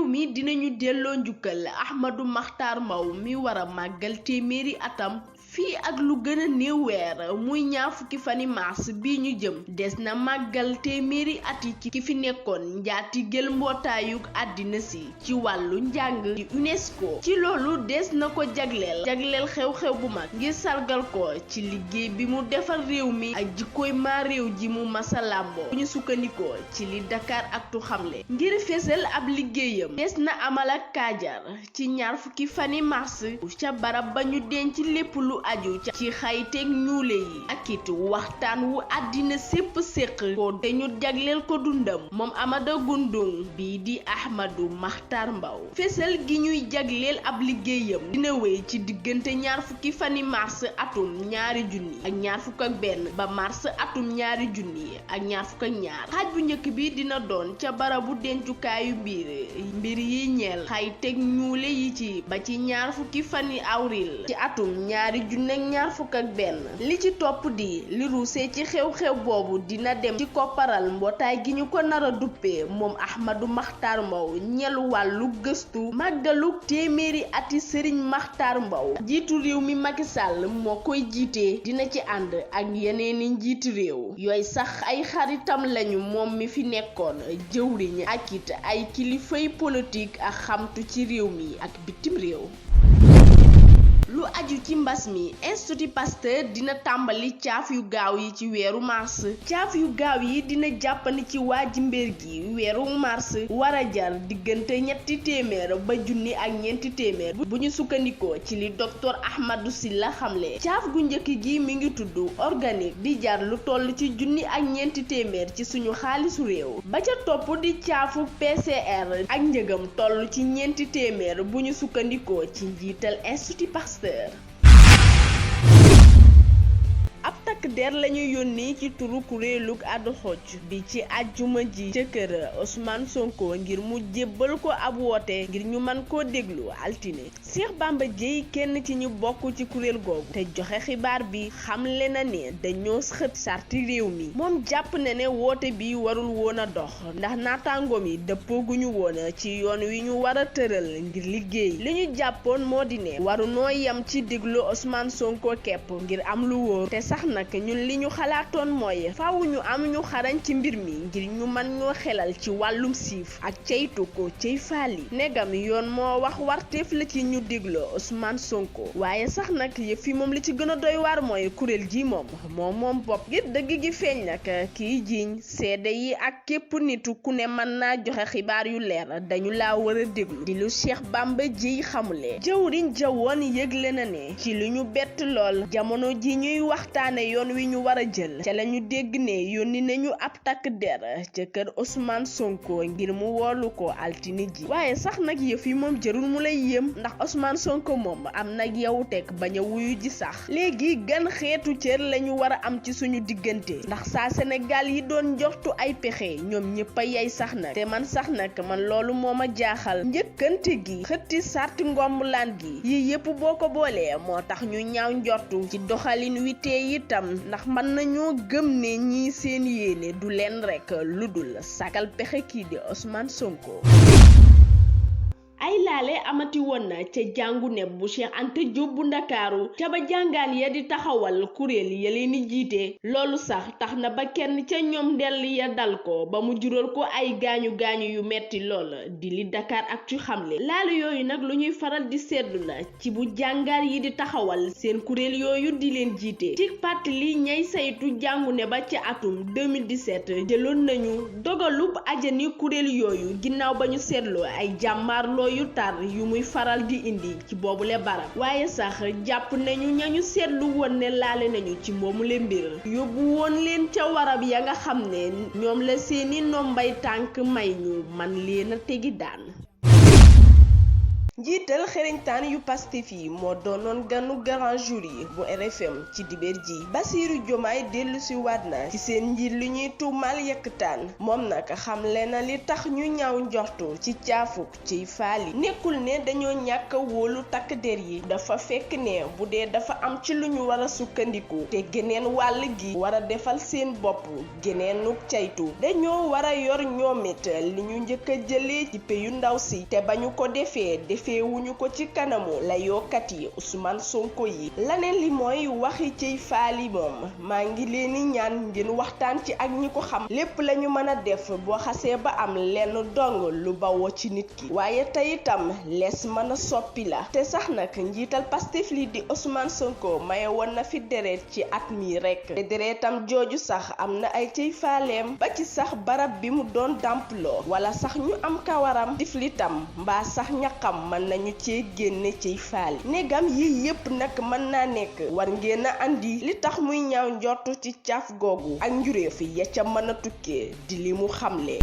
mi dinañu delloo njukkal Ahmadou Makhtar Mbow mi wara màggal téeméeri atam fii ak lu gën a néew weer muy ñaar fukki fani mars bi ñu jëm des na màggal téeméeri ati ci ki fi nekkoon njaati gël mbootaayug àddina si ci wàllu njàng di UNESCO. ci loolu des na ko jagleel xew-xew bu mag ngir sargal ko ci liggéey bi mu defal réew mi ak jikkooy maa réew ji mu masa làmboo bu ñu sukkandikoo ci li Dakaractu xamle. ngir fesal ab liggéeyam des na amal ak kaajar ci ñaar fukki fani mars ca barab ba ñu denc lépp lu aju ci xayteeg ñuule yi ak it waxtaan wu àddina sépp séq ko te ñu jagleel ko dundam moom Amada Gundung bii di Ahmadou Makhtar Mbow. fesal gi ñuy jagleel ab liggéeyam dina wéy ci diggante ñaar fukki fani mars atum ñaari junni ak ñaar fukk ak benn ba mars atum ñaari junni ak ñaar fukk ak ñaar. xaaj bu njëkk bi dina doon ca barabu dencukaayu mbir yi ñeel xayteeg ñuule yi ci ba ci ñaar fukki fani avril ci atum ñaari junni ak ñaar fukk ak benn. li ci topp di li ruusee ci xew-xew boobu dina dem ci kopparal mbootaay gi ñu ko nara duppee moom Ahmadou Makhtar Mbow ñel wàllu gëstu màggalu téeméeri ati Serigne Makhtar Mbow. jiitu réew mi Macky Sall moo koy jiite dina ci ànd ak yeneeni njiiti réew yooyu sax ay xaritam lañu moom mi fi nekkoon jëwriñ ak it ay kilifay politique ak xamtu ci réew mi ak bitim réew. lu aju ci mbas mi Institut Pasteur dina tàmbali caaf yu gaaw yi ci weeru mars. caaf yu gaaw yi dina jàppandi ci waa Jimbeer gi weeru mars wara jar diggante ñetti téeméer ba junni ak ñeenti téeméer bu ñu sukkandikoo ci li docteur Ahmadou Sylla xamle. caaf gu njëkk gi mi ngi tudd organique di jar lu toll ci junni ak ñeenti téeméer ci suñu xaalisu réew ba ca topp di caafu PCR ak njëgam toll ci ñeenti téeméer bu ñu sukkandikoo ci njiital Institut Pasteur. ab takk der lañu yónni ci turu kuréelug àddu xocc bi ci àjjuma ji ca kër Ousmane Sonko ngir mu jébbal ko ab woote ngir ñu mën koo déglu altine. Cheikh Bamba Dièye kenn ci ñu bokk ci kuréel googu te joxe xibaar bi xamle na ne dañoo xët sarti réew mi moom jàpp na ne woote bi warul woon a dox ndax naataangoom yi dëppooguñu woon ci yoon wi ñu war a tëral ngir liggéey li ñu jàppoon moo di ne waru noo yem ci déglu Ousmane Sonko kepp ngir am lu wóor te sax nag ñun li ñu xalaatoon mooy faaw ñu am ñu xarañ ci mbir mi ngir ñu mën ñoo xelal ci wàllum siif ak ceytu ko cey faali negam yoon moo wax warteef la ci ñu déglu Ousmane Sonko waaye sax nag yëf yi moom li ci gën a doy waar mooy kuréel gi moom bopp ngir dëgg gi feeñ nag kiy jiiñ seede yi ak képp nitu ku ne mën naa joxe xibaar yu leer dañu laa war a déglu di lu Cheikh Bamba Dièye xamule. jëwriñ jawoon yëgle na ne ci lu ñu bett lool jamono ji ñuy waxtaane yoon wi ñu war a jël ca lañu dégg ne yónni nañu ab takk der ca kër Ousmane Sonko ngir mu woolu ko altine ji waaye sax nag yëf yi moom jërul mu lay yéem ndax Ousmane Sonko moom am nag yow teg bañ a wuyu ji sax léegi gan xeetu cër lañu war a am ci suñu diggante ndax saa Sénégal yi doon njortu ay pexe ñoom ñëpp a yey sax nag te man sax nag man loolu moo ma jaaxal njëkkante gi xëtti sarti ngombulaan gi yi yëpp boo ko boolee moo tax ñu ñaaw njortu ci doxalin wi tee itam ndax mën nañoo gëm ne ñii seen yéene du leen rekk lu dul sakal pexe kii di Ousmane Sonko. ay laale amati woon na ca jàngu neb bu Cheikh Anta Diop bu Ndakaaru ca ba jàngaan ya di taxawal kuréel ya leen di jiite loolu sax tax na ba kenn ca ñoom dell ya dal ko ba mu jural ko ay gaañu yu metti lool di li Dakaractu xamle laale yooyu nag lu ñuy faral di seetlu la ci bu jàngaar yi di taxawal seen kuréel yooyu di leen jiite ci pàttali ñay saytu jàngu ne ba ca atum 2017 jëloon nañu dogalub ajani kuréel yooyu ginnaaw ba ñu seetloo ay jàmmaarloo yu tar yu muy faral di indi ci boobule barab waaye sax jàpp nañu ñañu seetlu woon ne laale nañu ci moomule mbir yóbbu woon leen ca warab ya nga xam ne ñoom la seeni nombay tànk may ñu man leen a tegi daan njiital xereñtaan yu Pastef yi moo doonoon ganu grand jury bu RFM ci dibeer ji. Bassirou Diomaye dellu si waat na ci seen njiit li ñuy tuumal yëkkataan moom nag xamle na li tax ñu ñaaw njortu ci caafuk ciy faali nekkul ne dañoo ñàkk a wóolu takk der yi dafa fekk ne bu dee dafa am ci lu ñu war a sukkandiku te geneen wàll gi war a defal seen bopp geneenu caytu dañoo war a yor ñoomit li ñu njëkk a jëlee ci peyu ndaw si te ba ñu ko defee wuñu ko ci kanamu la yokkat yi Ousmane Sonko yi laneen li mooy waxi ciy faali moom maa ngi leen di ñaan ngeen waxtaan ci ak ñi ko xam lépp lañu mën a def boo xasee ba am lenn dong lu bawoo ci nit ki waaye tey itam lees mën a soppi la te sax nag njiital Pastef li di Ousmane Sonko maye woon na fi deret ci at mi rek te deretam jooju sax am na ay ciy faaleem ba ci sax barab bi mu doon dàmploo wala sax ñu am kawaram tiflitam mbaa sax ñaqam mën nañu cee génne ciy faali negam yi yépp nag mën naa nekk war ngeen a andi li tax muy ñaaw njortu ci caaf googu ak njuréef ya ca mën a tukkee di li mu xamle.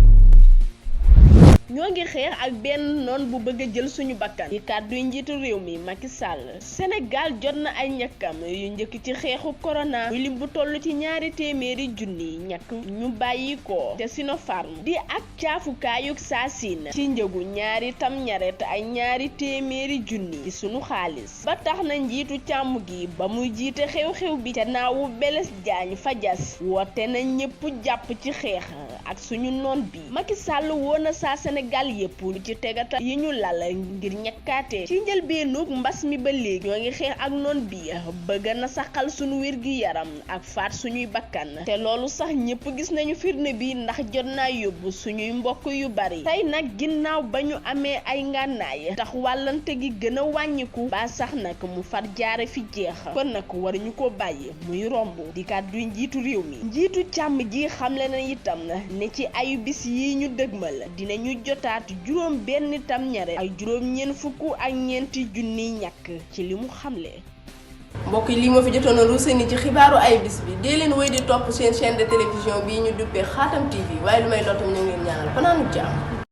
ñoo ngi xeex ak benn noon bu bëgg a jël suñu bakkan yi kàdduy njiitu réew mi Macky Sall Sénégal jot na ay ñàkkam yu njëkk ci xeexu corona muy lim bu toll ci 200 junni ñàkk ñu bàyyi ko te Sinopharm di ak caafukaayug saasin ci njëgu ñaari tam ñaret ay 200 junni ci sunu xaalis ba tax na njiitu càmm gi ba muy jiite xew-xew bi ca naawu Blaise Diagne Fadias woote na ñépp jàpp ci xeex ak suñu noon bi Macky Sall woo na saa Sénégal yépp lu ci tegata yi ñu lal ngir ñakkaate ci njëlbeenug mbas mi ba léegi ñoo ngi xeex ak noon bi bëgg na saxal suñu wér gi yaram ak faat suñuy bakkan te loolu sax ñépp gis nañu firnde bi ndax jot naa yóbbu suñuy mbokk yu bari tey nag ginnaaw ba ñu amee ay ngànnaay tax wàllante gi gën a wàññiku ba sax nag mu far jaare fi jeex kon nag waruñu ko bàyyi muy romb di kàddu njiitu réew mi njiitu càmm ji xamle na itam ne ci ayu bis yi ñu dëgmal dinañu jotaat juróom benn tam ñare ay juróom ñeen fukk ak ñeenti junni ñàkk ci li mu xamle. mbokk yi lii moo fi jotoon a ruusani ci xibaaru ay bis bi dee leen wéy di topp seen chaîne de télévision bii ñu duppee Khatam TV waaye lu may lootam ñu ngeen ñaanal fanaanu jàmm.